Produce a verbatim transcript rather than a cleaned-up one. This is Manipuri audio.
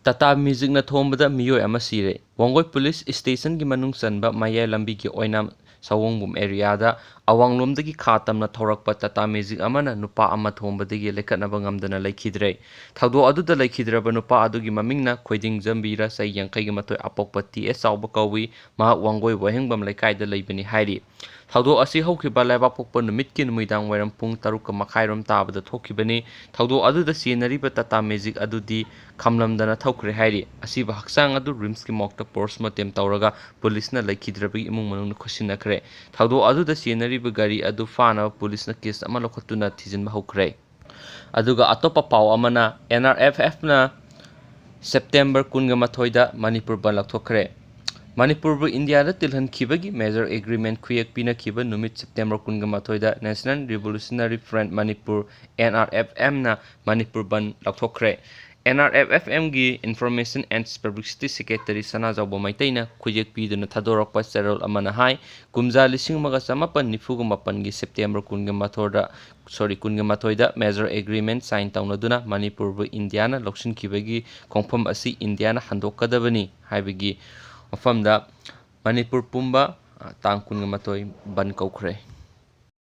ꯇꯥꯇꯥ ꯃꯦꯖꯤꯛꯅ ꯊꯣꯝꯕꯗ ꯃꯤꯑꯣꯏ ꯑꯃ ꯁꯤꯔꯦ꯫ ꯋꯥꯡꯒꯣꯏ ꯄꯨꯂꯤꯁ ꯁ꯭ꯇꯦꯁꯟꯒꯤ ꯃꯅꯨꯡ ꯆꯟꯕ ꯃꯌꯥꯏ ꯂꯝꯕꯤꯒꯤ ꯑꯣꯏꯅꯥꯝ ꯁꯑꯣꯡꯕꯨꯝ ꯑꯦꯔꯤꯌꯥꯗ ꯑꯋꯥꯡꯂꯣꯝꯗꯒꯤ ꯈꯥ ꯇꯝꯅ ꯊꯧꯔꯛꯄ ꯇꯥꯇꯥ ꯃꯦꯖꯤꯛ ꯑꯃꯅ ꯅꯨꯄꯥ ꯑꯃ ꯊꯣꯝꯕꯗꯒꯤ ꯂꯩꯈꯠꯅꯕ ꯉꯝꯗꯅ ꯂꯩꯈꯤꯗ꯭ꯔꯦ꯫ ꯊꯧꯗꯣꯛ ꯑꯗꯨꯗ ꯂꯩꯈꯤꯗ꯭ꯔꯕ ꯅꯨꯄꯥ ꯑꯗꯨꯒꯤ ꯃꯃꯤꯡꯅ ꯈꯣꯏꯗꯤꯡꯖꯝꯕꯤꯔ, ꯆꯍꯤ ꯌꯥꯡꯈꯩꯒ ꯃꯥꯊꯣꯏ, ꯑꯄꯣꯛꯄ ꯇꯤ ꯑꯦꯁ ꯆꯥꯎꯕ ꯀꯧꯏ꯫ ꯃꯍꯥꯛ ꯋꯥꯡꯒꯣꯏ ꯋꯥꯍꯦꯡꯕꯝ ꯂꯩꯀꯥꯏꯗ ꯂꯩꯕꯅꯤ ꯍꯥꯏꯔꯤ꯫ ꯊꯧꯗꯣꯛ ꯑꯁꯤ ꯍꯧꯈꯤꯕ ꯂꯩꯕꯥꯛꯄꯣꯛꯄ ꯅꯨꯃꯤꯠꯀꯤ ꯅꯨꯃꯤꯗꯥꯡ ꯋꯥꯏꯔꯝ ꯄꯨꯡ ꯇꯔꯨꯛꯀ ꯃꯈꯥꯏꯔꯣꯝ ꯇꯥꯕꯗ ꯊꯣꯛꯈꯤꯕꯅꯤ꯫ ꯊꯧꯗꯣꯛ ꯑꯗꯨꯗ ꯆꯦꯟꯅꯔꯤꯕ ꯇꯥꯇꯥ ꯃꯦꯖꯤꯛ ꯑꯗꯨꯗꯤ ꯈꯝꯂꯝꯗꯅ ꯊꯧꯈ꯭ꯔꯦ ꯍꯥꯏꯔꯤ꯫ ꯑꯁꯤꯕ ꯍꯛꯆꯥꯡ ꯑꯗꯨ ꯔꯤꯝꯁꯀꯤ ꯃꯣꯔꯒꯇ ꯄꯣꯁꯃꯣꯔꯇꯦꯝ ꯇꯧꯔꯒ ꯄꯨꯂꯤꯁꯅ ꯂꯩꯈꯤꯗ꯭ꯔꯕꯒꯤ ꯏꯃꯨꯡ ꯃꯅꯨꯡꯅ ꯈꯨꯠꯁꯤꯟꯅꯈ꯭ꯔꯦ꯫ ꯊꯧꯗꯣꯛ ꯑꯗꯨꯗ ꯆꯦꯟꯅꯔꯤꯕ ꯒꯥꯔꯤ ꯑꯗꯨ ꯐꯥꯅꯕ ꯄꯨꯂꯤꯁꯅ ꯀꯦꯁ ꯑꯃ ꯂꯧꯈꯠꯇꯨꯅ ꯊꯤꯖꯤꯟꯕ ꯍꯧꯈ꯭ꯔꯦ꯫ ꯑꯗꯨꯒ ꯑꯇꯣꯞꯄ ꯄꯥꯎ ꯑꯃꯅ, ꯑꯦꯟ ꯑꯥꯔ ꯑꯦꯐ ꯑꯦꯐꯅ ꯁꯦꯞꯇꯦꯝꯕꯔ ꯀꯨꯟꯒ ꯃꯥꯊꯣꯏꯗ ꯃꯅꯤꯄꯨꯔ ꯕꯟ ꯂꯥꯎꯊꯣꯛꯈ꯭ꯔꯦ꯫ ꯃꯅꯤꯄꯨꯔꯕꯨ ꯏꯟꯗꯤꯌꯥꯗ ꯇꯤꯜꯍꯟꯈꯤꯕꯒꯤ ꯃꯦꯖꯔ ꯑꯦꯒ꯭ꯔꯤꯃꯦꯟ ꯈꯨꯌꯦꯛ ꯄꯤꯅꯈꯤꯕ ꯅꯨꯃꯤꯠ ꯁꯦꯞꯇꯦꯝꯕꯔ ꯀꯨꯟꯒ ꯃꯥꯊꯣꯏꯗ National Revolutionary Front Manipur, N R F ꯑꯦꯝꯅ ꯃꯅꯤꯄꯨꯔ ꯕꯟ ꯂꯥꯎꯊꯣꯛꯈ꯭ꯔꯦ꯫ ꯑꯦꯟ ꯑꯥꯔ ꯑꯦꯐ ꯑꯦꯐ ꯑꯦꯝꯒꯤ Information and Publicity Secretary ꯁꯅꯥꯖꯥꯎꯕ ꯃꯩꯇꯩꯅ ꯈꯨꯌꯦꯛ ꯄꯤꯗꯨꯅ ꯊꯥꯗꯣꯔꯛꯄ ꯆꯦꯔꯣꯜ ꯑꯃꯅ ꯍꯥꯏ, ꯀꯨꯝꯖꯥ ꯂꯤꯁꯤꯡ ꯑꯃꯒ ꯆꯃꯥꯄꯟ ꯅꯤꯐꯨꯒ ꯃꯥꯄꯟꯒꯤ ꯁꯦꯞꯇꯦꯝꯕꯔ ꯀꯨꯟꯒ ꯃꯥꯊꯣꯏꯗ, ꯁꯣꯔꯤ, ꯀꯨꯟꯒ ꯃꯥꯊꯣꯏꯗ ꯃꯦꯖꯔ ꯑꯦꯒ꯭ꯔꯤꯃꯦꯟ ꯁꯥꯏꯟ ꯇꯧꯅꯗꯨꯅ ꯃꯅꯤꯄꯨꯔꯕꯨ ꯏꯟꯗꯤꯌꯥꯅ ꯂꯧꯁꯤꯟꯈꯤꯕꯒꯤ ꯈꯣꯡꯐꯝ ꯑꯁꯤ ꯏꯟꯗꯤꯌꯥꯅ ꯍꯟꯗꯣꯛꯀꯗꯕꯅꯤ ꯍꯥꯏꯕꯒꯤ ꯋꯥꯐꯝꯗ ꯃꯅꯤꯄꯨꯔ ꯄꯨꯝꯕ, ꯑ, ꯇꯥꯡ ꯀꯨꯟꯒ ꯃꯥꯊꯣꯏ ꯕꯟ ꯀꯧꯈ꯭ꯔꯦ꯫